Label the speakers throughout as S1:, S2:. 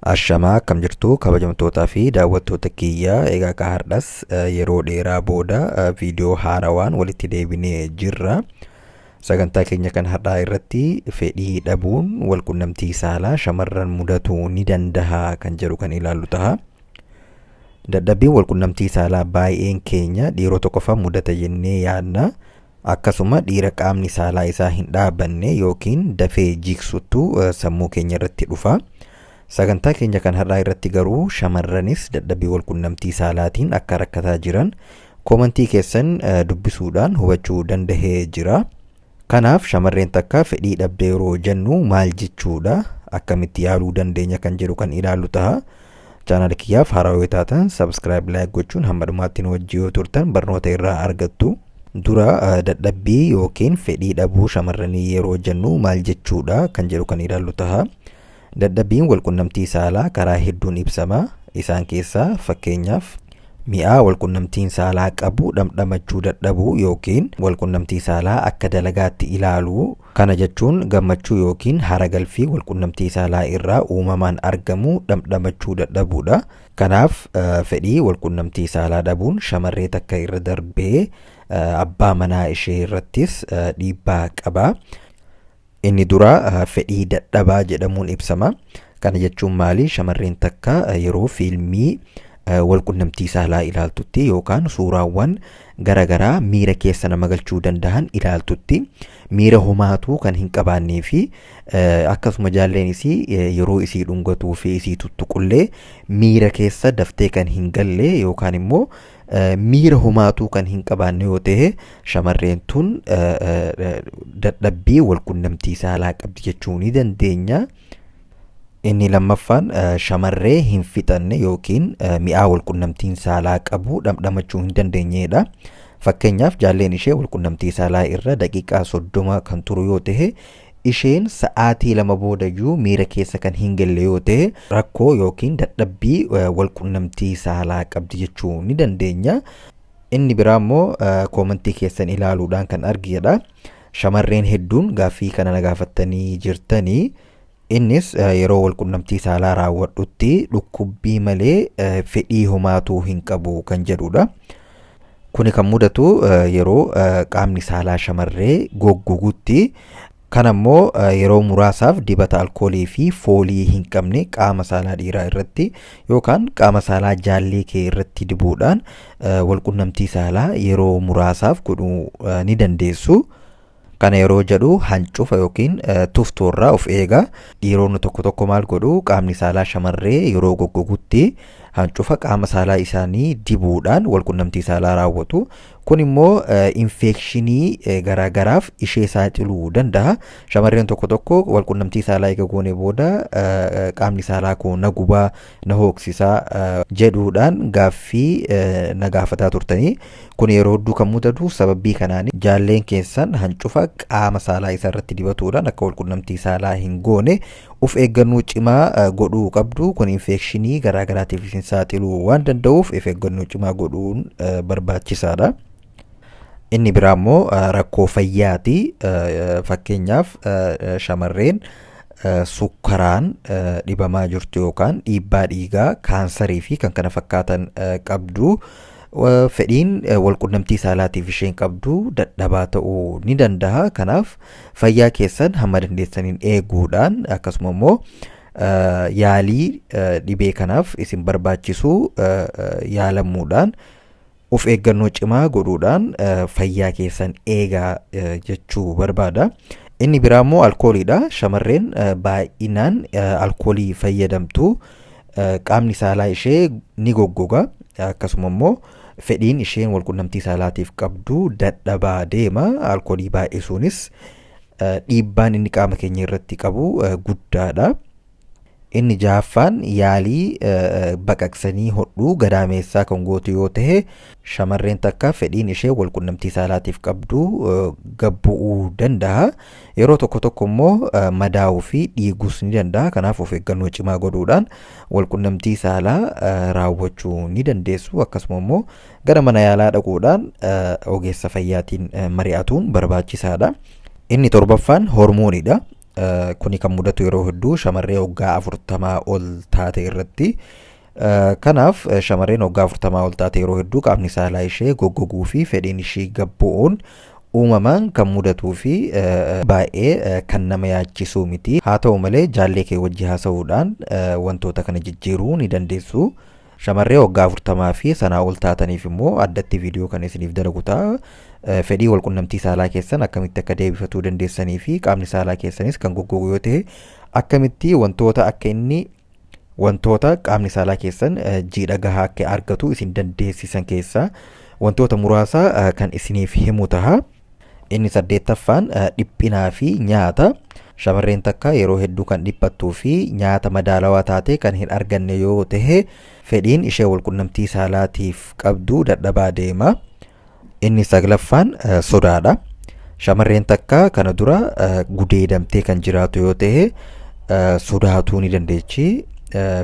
S1: Ashamaa, akkam jirtu kabajamtootaa fi daawwattoota kiyya? Egaa ka hardhas yeroo dheeraa booda viidiyoo haarawaan walitti deebinee jirra. Sagantaa keenya kan har'aa irratti fedhii dhabuun walqunnamtii saalaa shamarran mudatuu ni dandaha kan jedhu kan ilaallu taha. Dadhabbiin walqunnamtii saalaa baay'een keenya dhiirota qofa mudata jennee yaadna. Akkasuma dhiira qaamni saalaa isaa hin dhaabanne yookiin dafee jigsuttu sammuu keenya irratti dhufa. Sagantaa keenya kan har'aa irratti garuu shamarranis dadhabbii walqunnamtii saalaatiin akka rakkataa jiran koomantii keessan dubbisuudhaan hubachuu dandahee jira. Kanaaf shamarreen takka fedhii dhabde yeroo jennu maal jechuudha? Akkamitti yaaluu dandeenya kan jedhu kan ilaallu taha. Chaanaala kiyyaaf haarawaa yoo taatan subscribe, like gochuun hamma dhumaatti nu wajjin yoo turtan barnoota irraa argattu. Dura dadhabbii yookiin fedhii dhabuu shamarranii yeroo jennu maal jechuudha kan jedhu kan ilaallu taha. Dadhabbiin walqunnamtii saalaa karaa hedduun ibsama. Isaan keessaa fakkeenyaaf mi'aa walqunnamtiin saalaa qabu dhamdhamachuu dadhabuu yookiin walqunnamtii saalaa akka dalagaatti ilaaluu. Kana jechuun gammachuu yookiin hara galfii walqunnamtii saalaa irraa uumamaan argamu dhamdhamachuu dadhabuudha. Kanaaf fedhii walqunnamtii saalaa dhabuun shamarree takka irra darbee abbaa manaa ishee irrattis dhiibbaa qaba. Inni dura fedhii dadhabaa jedhamuun ibsama. Kana jechuun maali? Shamarreen takka yeroo fiilmii walqunnamtii saalaa ilaaltutti yookaan suuraawwan garaagaraa miira keessa nama galchuu danda'an ilaaltutti miira homaatuu kan hin qabaannee fi akkasuma jaalleen isii yeroo isii dhungatuu fi isii tuttuqullee miira keessa daftee kan hin galle yookaan immoo miira homaatuu kan hin qabaanne yoo ta'e, shamarreen tun dadhabbii walqunnamtii saalaa qabdi jechuu ni dandeenya. Inni lammaffaan shamarree hin fixanne yookiin mi'aa walqunnamtiin saalaa qabu dhamdhamachuu hin dandeenyedha. Fakkeenyaaf jaalleen ishee walqunnamtii saalaa irra daqiiqaa 30 kan turu yoo ta'e, isheen sa'aatii 2 boodayyuu miira keessa kan hin galle yoo ta'e, rakkoo yookiin dadhabbii walqunnamtii saalaa qabdi jechuu ni dandeenya. Inni biraa immoo koomantii keessan ilaaluudhaan kan argedha. Shamarreen hedduun gaaffii kana na gaafattanii jirtanii. Innis yeroo walqunnamtii saalaa raawwadhutti dhukkubbii malee fedhii homaatuu hin qabu kan jedhudha. Kuni kan mudatu yeroo qaamni saalaa shamarree goggogutti. Kana immoo yeroo muraasaaf dibata alkoolii fi foolii hin qabne qaama saalaa dhiiraa irratti yookaan qaama saalaa jaallee kee irratti dibuudhaan walqunnamtii saalaa yeroo muraasaaf godhuu ni dandeessu. Kana yeroo jedhu hancufa yookiin tuftuurraa of eega. Dhiironni tokko tokko maal godhu? Qaamni saalaa shamarree yeroo goggogutti hancufa qaama saalaa isaanii dibuudhaan walqunnamtii saalaa raawwatu. Kun immoo infekshinii garaagaraaf ishee saaxiluu danda'a. Shamarreen tokko tokko walqunnamtii saalaa eega goone booda qaamni saalaa koo na gubaa, na hooksisaa jedhuudhaan gaaffii na gaafataa turtanii. Kun yeroo hedduu kan mudatu sababii kanaan jaalleen keessan hancufa qaama saalaa isaa irratti dibatuudhaan akka walqunnamtii saalaa hin goone of eeggannoo cimaa godhuu qabdu. Kun infekshinii garaa garaatiif isin saaxiluu waan danda'uuf of eeggannoo cimaa godhuun barbaachisaadha. Inni biraa immoo rakkoo fayyaati. Fakkeenyaaf shamarreen sukkaraan dhibamaa jirtu yookaan dhiibbaa dhiigaa, kaansarii fi kan kana fakkaatan qabdu, fedhiin walqunnamtii saalaatiif isheen qabdu dadhabaa ta'uu ni danda'a. Kanaaf fayyaa keessan hamma dandeessaniin eeguudhaan, akkasuma immoo yaalii dhibee kanaaf isin barbaachisu yaalamuudhaan, of eeggannoo cimaa godhuudhaan fayyaa keessan eegaa jechuu barbaada. Inni biraa immoo alkooliidha. Shamarreen baay'inaan alkoolii fayyadamtu qaamni saalaa ishee ni goggoga. Akkasuma immoo fedhiin isheen walqunnamtii saalaatiif qabdu dadhabaa deema. Alkoolii baay'isuunis dhiibbaan inni qaama keenya irratti qabu guddaadha. Inni jahaffaan yaalii baqaqsanii hodhuu gadaameessaa kan gootu yoo ta'e, shamarreen takka fedhiin ishee walqunnamtii saalaatiif qabdu gad bu'uu danda'a. Yeroo tokko tokko immoo madaa'uu fi dhiiguus ni danda'a. Kanaaf of eeggannoo cimaa godhuudhaan walqunnamtii saalaa raawwachuu ni dandeessu. Akkasuma immoo gara mana yaalaa dhaquudhaan ogeessa fayyaatiin mari'atuun barbaachisaadha. Inni torbaffaan hormooniidha. Kuni kan mudatu yeroo hedduu shamarree waggaa 40 ol taate irratti. Kanaaf shamarreen waggaa 40 ol taate yeroo hedduu qaamni saalaa ishee goggoguu fi fedhiin ishii gabbu'uun uumamaan kan mudatuu fi baay'ee kan nama yaachisuu miti. Haa ta'u malee jaallee kee wajji haasa'uudhaan wantoota kana jijjiiruu ni dandeessu. Shamarree waggaa 40 fi sanaa ol taataniif immoo addatti viidiyoo kan isiniif dalagu ta'a. Fedhii walqunnamtii saalaa keessan akkamitti akka deebifatuu dandeessanii fi qaamni saalaa keessanis kan goggogu yoo ta'e akkamitti wantoota akka inni wantoota qaamni saalaa keessan jiidha gahaa akka argatu isin dandeessisan keessaa wantoota muraasa kan isiniif himu taha. Inni saddeettaffaan dhiphinaa fi nyaata. Shamarreen takka yeroo hedduu kan dhiphattuu fi nyaata madaalawaa taate kan hin arganne yoo ta'e fedhiin ishee walqunnamtii saalaatiif qabdu dadhabaa deema. Inni saglaffaan sodaadha. Shamarreen takka kana dura gudeedamtee kan jiraatu yoo ta'e sodaatuu ni dandeechi.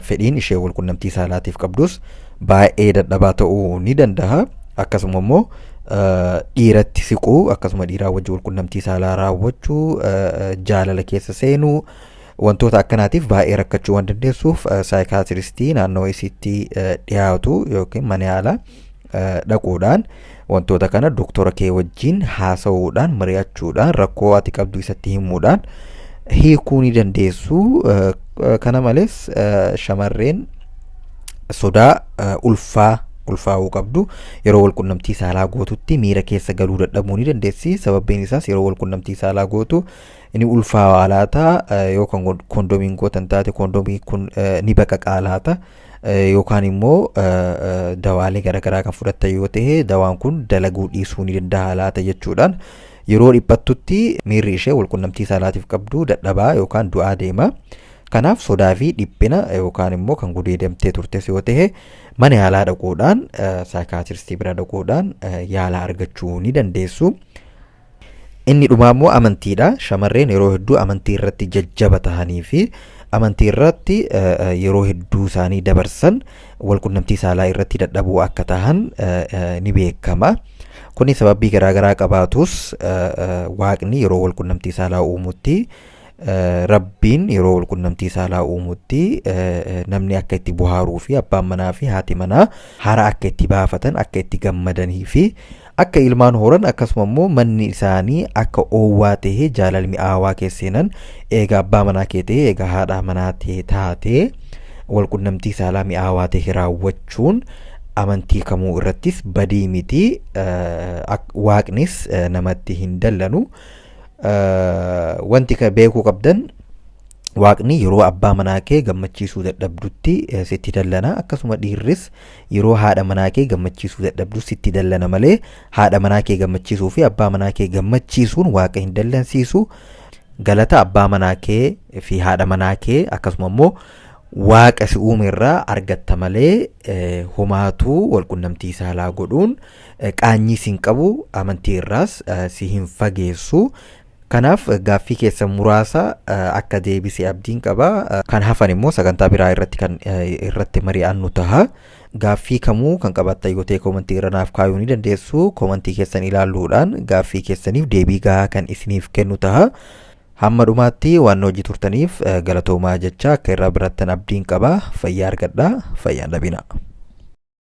S1: Fedhiin ishee walqunnamtii saalaatiif qabdus baay'ee dadhabaa ta'uu ni danda'a. Akkasuma immoo dhiiratti siquu, akkasuma dhiiraa wajjin walqunnamtii saalaa raawwachuu, jaalala keessa seenuu, wantoota akkanaatiif baay'ee rakkachuu waan dandeessuuf saayikaatiristii naannoo isiitti dhiyaatu yookiin mana yaalaa dhaquudhaan wantoota kana doktora kee wajjin haasa'uudhaan, mari'achuudhaan, rakkoo ati qabdu isatti himuudhaan hiikuu ni dandeessu. Kana malees shamarreen sodaa ulfaa'uu qabdu yeroo walqunnamtii saalaa gootutti miira keessa galuu dadhabuu ni dandeessi. Sababbiin isaas yeroo walqunnamtii saalaa gootu inni ulfaawaa laata, yoo kan kondomiin gootan taate kondomii kun ni baqaqaa laata, yookaan immoo dawaalee garaagaraa kan fudhattan yoo ta'e dawaan kun dalaguu dhiisuu ni danda'a laata jechuudhaan yeroo dhiphattutti miirri ishee walqunnamtii saalaatiif qabdu dadhabaa yookaan du'aa deema. Kanaaf sodaa fi dhiphina yookaan immoo kan gudeedamtee turtes yoo ta'e mana yaalaa dhaquudhaan, saayikaatiristii bira dhaquudhaan yaala argachuu ni dandeessu. Inni dhumaa immoo amantiidha. Shamarreen yeroo hedduu amantii irratti jajjaba tahanii fi amantii irratti yeroo hedduu isaanii dabarsan walqunnamtii saalaa irratti dadhabuu akka tahan ni beekama. Kuni sababii garaagaraa qabaatus waaqni yeroo walqunnamtii saalaa uumutti, Rabbiin yeroo walqunnamtii saalaa uumutti namni akka itti bohaaruu fi abbaan manaa fi haati manaa hara akka itti baafatan, akka itti gammadanii fi akka ilmaan horan, akkasuma immoo manni isaanii akka oowwaa ta'ee jaalala mi'aawaa keessa seenan. Eega abbaa manaa kee ta'ee, eega haadha manaa ta'e taatee walqunnamtii saalaa mi'aawaa ta'e raawwachuun amantii kamuu irrattis badii miti. Waaqnis namatti hin dallanu. Wanti beekuu qabdan, waaqni yeroo abbaa manaa kee gammachiisuu dadhabdutti sitti dallana. Akkasuma dhiirris yeroo haadha manaa kee gammachiisuu dadhabdu sitti dallana malee haadha manaa kee gammachiisuu fi abbaa manaa kee gammachiisuun waaqa hin dallansiisu. Galata abbaa manaa kee fi haadha manaa kee akkasuma immoo waaqa si uume irraa argatta malee homaatuu walqunnamtii saalaa godhuun qaanyii si hin qabu, amantii irraas si hin fageessu. Kanaaf gaaffii keessan muraasa akka deebise abdiin qaba. Kan hafan immoo sagantaa biraa irratti kan irratti mari'annu taha. Gaaffii kamuu kan qabaattan yoo ta'e koomantii irra naaf kaayuu ni dandeessu. Koomantii keessan ilaaluudhaan gaaffii keessaniif deebii gahaa kan isiniif kennu taha. Hamma dhumaatti waan hojii turtaniif galatoomaa jecha akka irraa barattan abdiin qaba. Fayyaa argadhaa. Fayyaan dhabina.